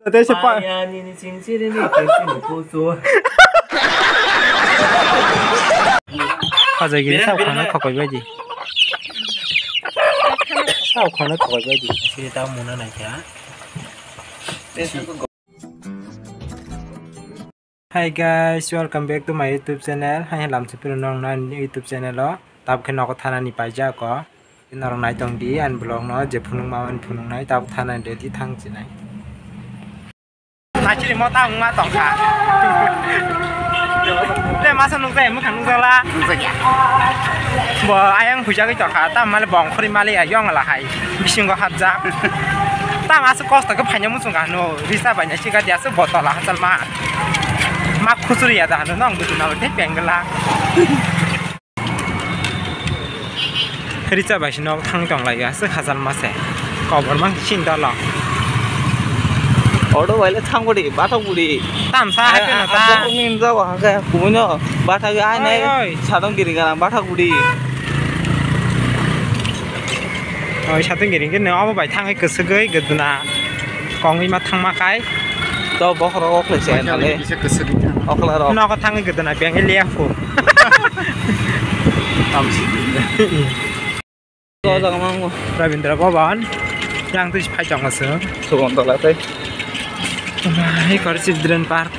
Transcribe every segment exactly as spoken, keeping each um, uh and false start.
Tei se pa- Ayani ni ching chiri ni ching chiri ni kuchu. Hajai gini sa khana khokoi bai di. Sa khana khokoi bai di. Sini tao muna nai kha. Hi guys, welcome back to my YouTube channel. Hai lam se piro nong na ni YouTube channel o. Tab khe nogo thana ni paijak o. Norok nai tong di ani vlog no, je phunuk ma mani phunuk nai, tab thana ni ready thang chinai. Nachiri mo ta wngma tongkha. Le masa nukjai, mwkhang nukjala. Nukjakya. Bo ayang huijagwi tongkha, ta male bong khori male ya, yong la hai. Bisingo hapjak. Ta masa kosto khe phaina muchung kha no, risa bai na sika dia se botol hachal ma. Ma khusuri ya da no, nong gudu na te pengla. Richa bai sino thang tong lai aswk hachal ma se. Kobor mang chin dolo. Auto bai le thang budi, bathok budi. Tam sa hai peno ta. Abo ni jago ha ke kumui no. Bathok ai nai. Oi, oi. Sadong giri garang bathok budi. Oi, sadong giri gini obo bai thang hai kwswgwi guduna. Kongwi ma thangma khai. To bokhorok oklai se nale. Kisa kwswk wngkha. Okla rok. Nogo thangwi guduna beng liya phu. Tamsi. To jaga mango. Rabindra Bhavan. Yang tu phai tongo se. Sugon tola tei. Hai kor Children Park.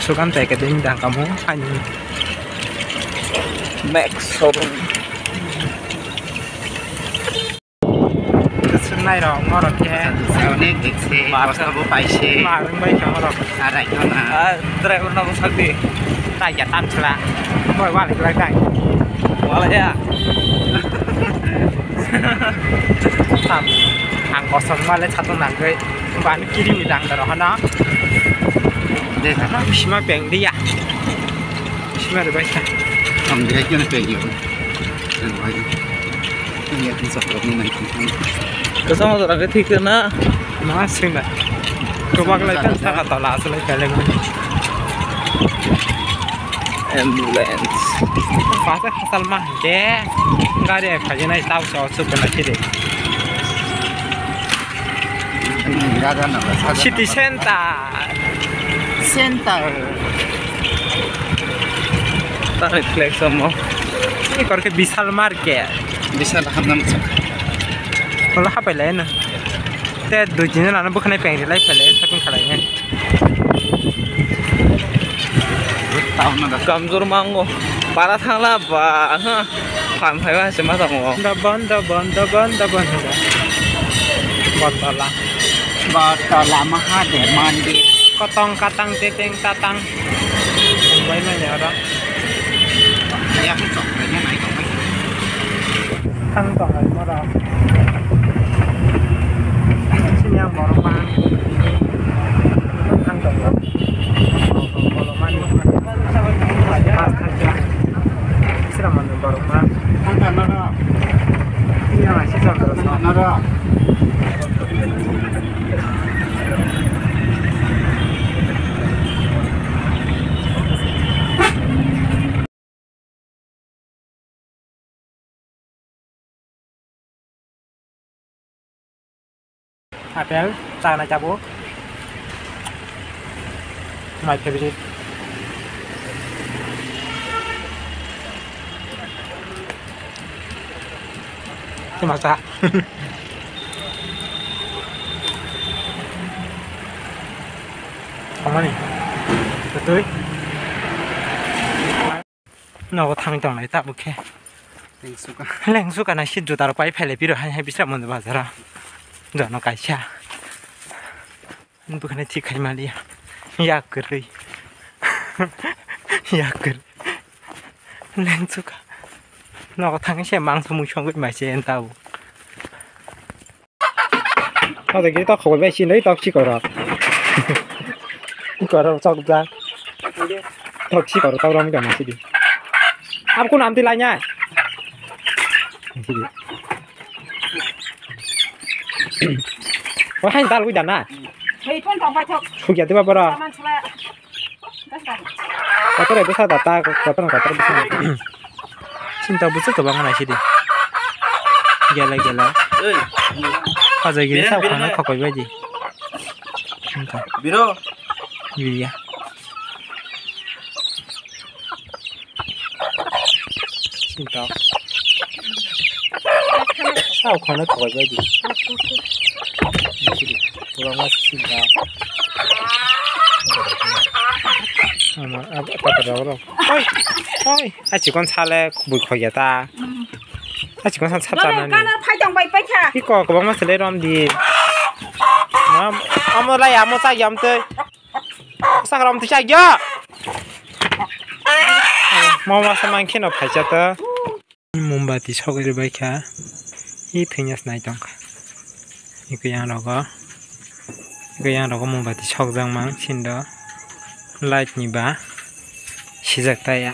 Sugan tai ka ding dang kamu. Ani. Max showroom. Swrwngnai rok, norok khe. Swrwngnai khe se, bar bosta bo paise. Bar wng bai khe norok. Arai khana. Ah, driver no bwsakdi. Tai ya tam chwla. Boi wali glak dai. Wala ya. Tam. Ang kosom male chatung nangwi. Ban kiri ni dang daro hana. Dekha. Sima peng dia. Sima de bai sa. Ang dia kene pegi. Kwchangma jora khe thik na? Ma swngna. Kwbak lai kan saka tola aswlai kale ma. Ambulance. Pasa khasal ma hwnkhe gari ai phainai tau sa o chukgwi lai khe de. City Center. Center. Tari flex omo. Ni kor khe Vishal Market. Vishal hamnam sa. Wala hapai lai na. Te dui tin jona no bwkhanai peng rilai phailai shopping khalai he. Kamjor mango. Para thangla ba, ha. Phan phaiba se ma tongo. Dobon, dobon, dobon, dobon hwnba. Botala. Botala maha de mandi. Kotong katang teteng tatang. Bai manya ora. Ya, kok, ya, naik, kok. Thang tong hai mora. Sini ang borok ma. Thang tong. Bolong mani. Pas thang ja. Sira manu borok ma. Thang tong nara. Ini ang asli tong terus. Nara. Apple, chana tabuk. My favorite. Masa. Tongmani. Betul. Nogo thangwi tonglai tabuk khe. Lengsuka. Lengsuka na si juta rok pai phailai piro hai hai bisra mondo bazaro. Jono kaisa. Bwkhani thik khai maliya. Yak kwrwi. Yak kwrwi. Lengsuka. Nogo thangwi se mangso mui songwi mai se tabuk. Ado giri tok khoboi bai sinoi tok sikoro. Sikoro chok jak. Tok sikoro tok rom gana sidi. Ab kun amti lanya. Sidi. Wahai dal wi dana. Hei pon tong pai thok. Sugya diba boro. Saman sula. Kotor ebo sa data, kotor kotor bisi. Sinta busu kwbang nai sidi. Gela gela. Oi. Hajai gini sa khana khokoi bai di. Wngkha. Biro. Biriya. Sintok. Sao khano thogoi bai di. Kwbangma sintok. Ama, ab-, apa rok rok. Oi, oi. A chikon sale bui khogya ta. A chikon sa sap chanani. Kana phai tong bai paikha. Iko kwbangma sele rom di. Mam, amo lai amo chak yam tei. Sak rom tei chak ya. Mama sa man kheno phai cha ta. Mombati sogri bai kha. I thwnya snai tong kha. Iko yang rogo. Iko yang rogo mombati sokjak mang sindo. Light ni ba sijak ta ya.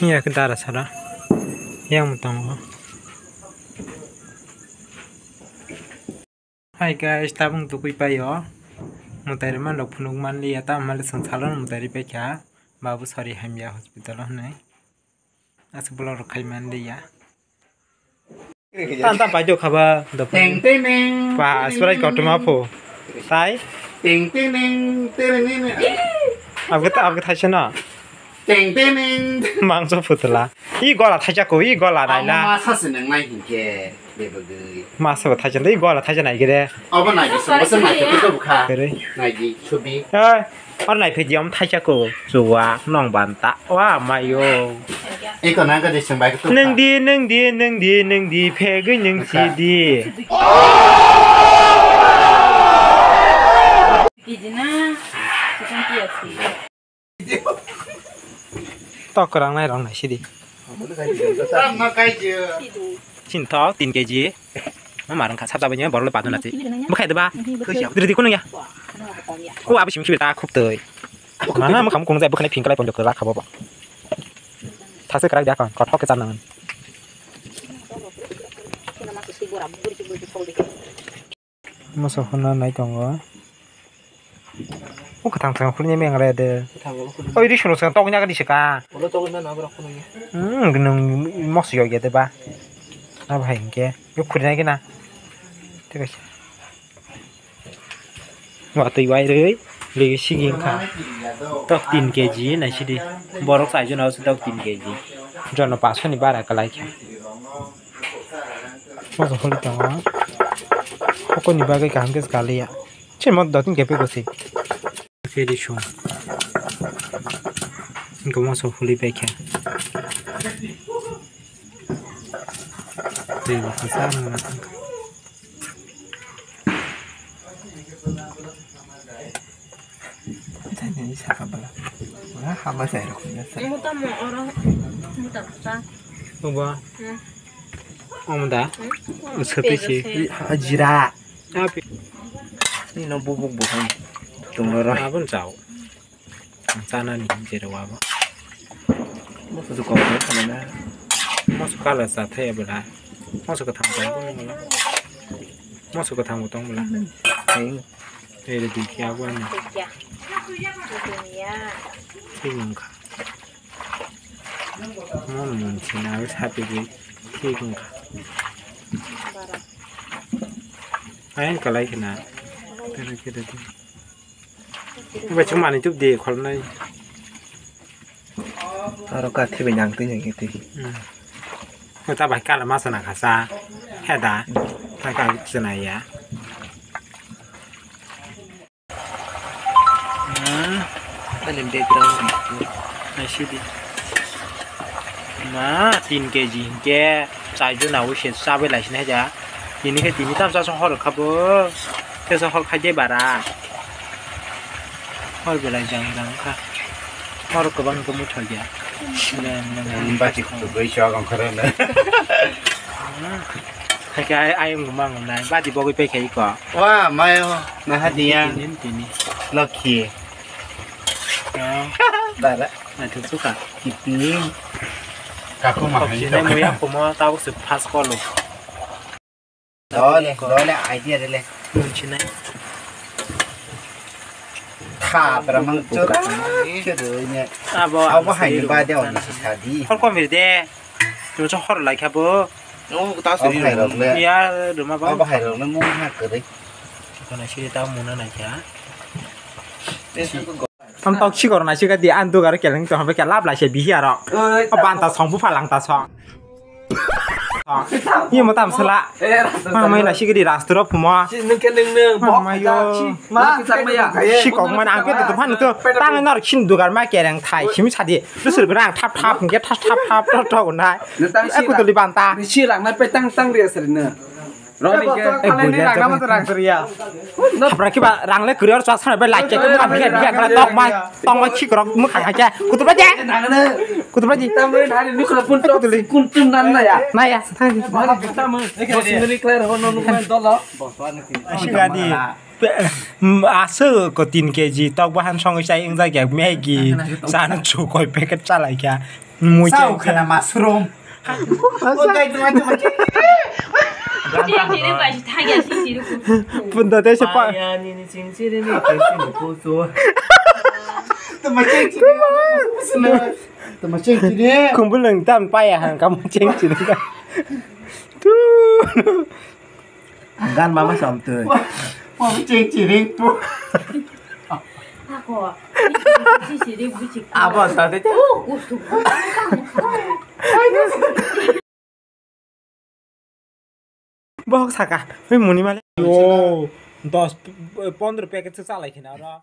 Iya ke dara sara. Yang tongo. Hi guys, tabung tukui paio. Mutai rima rok phunuk manliya, ta mali song salon mutai ri paikha. Babu sori hamya hospital o hwnwi. Aswk bolong rok khai manliya. Tan tan paito khaba. Teng teng neng. Ba, aswrai kotorma pho. Tai? Teng teng neng, tere nene. Abgata, abgata thaisa na. Teng teng neng. Mangso phutula. I gola thaisa ko, i gola naila. Ama masa se nang nai hinkhe, bebagwi. Masa bo thaisa, i gola thaisa nai gere. Abo nai gere, sabo se nai gere, bukha. Gere. Nai gi, subi. Eh. Or nai phidi om thaisa ko chuwa nong banta wa mayo. Eko nang ka diseng bai ko. Neng di, neng di, neng di, neng di, phegwi neng si di. Kiji na, chicken K F C. Tok rang nai rang nai si di. Sinthok tin K G. Ma marang kha sabjak bai borok le paduna ti. Bwkhai de ba. Diri di kono ya. Ko abo sim sim ta khuk tei. Mana mo kham kono jai bwkhani pink kalai ponjok la khabo ba. Thase krak dia kon kothok ke chanang. Moso hwnna nai tongo. O kwthang thang khulini meng re de. Kwthang bo khulini. Oi ri sunu sung toknya ka di sika. Ulo tokwi mano aborok khulini. Hmm, gnung moso yog ya de ba. Na bahai hinkhe. Yo khulini gina. Thik ase. Watwi wai rwi, rwi sigi wngkha. Tok tin K G nai sidi. Borok chaijon abo se tok tin K G. Jono paso ni bara kwlai kha. Moso hwnwi tongo. Hokoni bagwi kaham khe se kaliya. Chini mo dotini khe pego se. Khe di song. Wngkha moso hwnwi pai kha. Tei bo kwchar wngkha. Jani saka bala. Wah, hama sai rok ni sa. Muta mo oro, muta sa. Oba. Hmm. Omda. Hmm. Sepi si. Pejose. Hajira. Api. Ni no bubuk bubuk. Tunglo ro. Abon chao. Chanani jero abo. Moso su kok khalai na. Moso kala sa thai bela. Moso kwthang tong bela. Moso kwthang bo tong bela. Hai. Ere dikya bo ani. Dikya. Dunia. Thik wngkha. Mon mon sina abo sapi di thik wngkha. Bara. Ayan kalai khna. Tara kira di. Bai chuma ni tup de khol nai. Aro ka thibai nang twi nang twi. Hmm. Ta bai kala masa na khasa. Heda. Ta ka chana ya. Hmm. Ani background. Nai sidi. Ma, tin K G hinkhe, chaijo nawi se chabai lai sini haja. Tini khe tini tam cha hor kha bo. Tesa hor khai de bara. Hor belai jang jang kha. Hor kwbang khe muthok ya. Bati khutubui chok ang khoro na. Hai khe ai, ai wng mang nai. Bati bogwi pai khai ko. Wa, mayo, naha diya. Tini, tini. Lokhi. Ya. Bara. Naithok suka. Kiting. Kaku mahai. Kok sini muya kumo tabuk se fast call. Dole, dole, idea dile. Munchinai. Tha, bra mang chura. Abo, abo hai ni ba de oni sadi. Hor kom de. Tu cho hor lai kha bo. Oh, ta suri. Bahai rok le. Ya, duma ba. Oh, bahai rok le mung ha kwrwi. Kono siri ta muna na kya? Am tok sikor na sika di an dugar keleng to hambe kya lab la se bihi aro. Oi. O banta song bu phalang ta song. Ye mo tam sala. Eh, rasta. Ma mai na sika di rastro phumo. Si nung ke nung nung. Ma mai yo. Ma kisak ma ya. Sikok man ang pe to phan to. Tang nor sin dugar ma kereng thai simi sadi. Lusur grang thap thap hingke thap thap thap thap thap nai. Nang tang si. Aku tuli banta. Si rang nai pe tang tang ria sari na. Rong ni ke. Eh, bulia rang nama rang sari ya. Hapra kiba rang le kurior chwa sana be like ke ma biya biya kala tok mai. Tong mai khikrok mukhang hakya. Kutu baje. Kutu baje. Tamrin hari nukla pun tok. Kutu li. Kun tun nan na ya. Na ya. Mari kita mung. Bos ngeri clear hono nukman dolo. Asigadi. Aswk ko tin keji tok bahan songwi chai wngjak ya Maggi. Chana chu koi packet chalai kya. Mui sao khana mushroom. Punda te se pa. Tuma cheng chini. Tuma cheng chini. Kumbulung tam paya hang kamu cheng chini. Tu. Gan mama samtui. Mama cheng chini pu. Ako. Abo sate. Bohok saka, oi muni male. Yo, dos, pondro packet se chalai khina oro.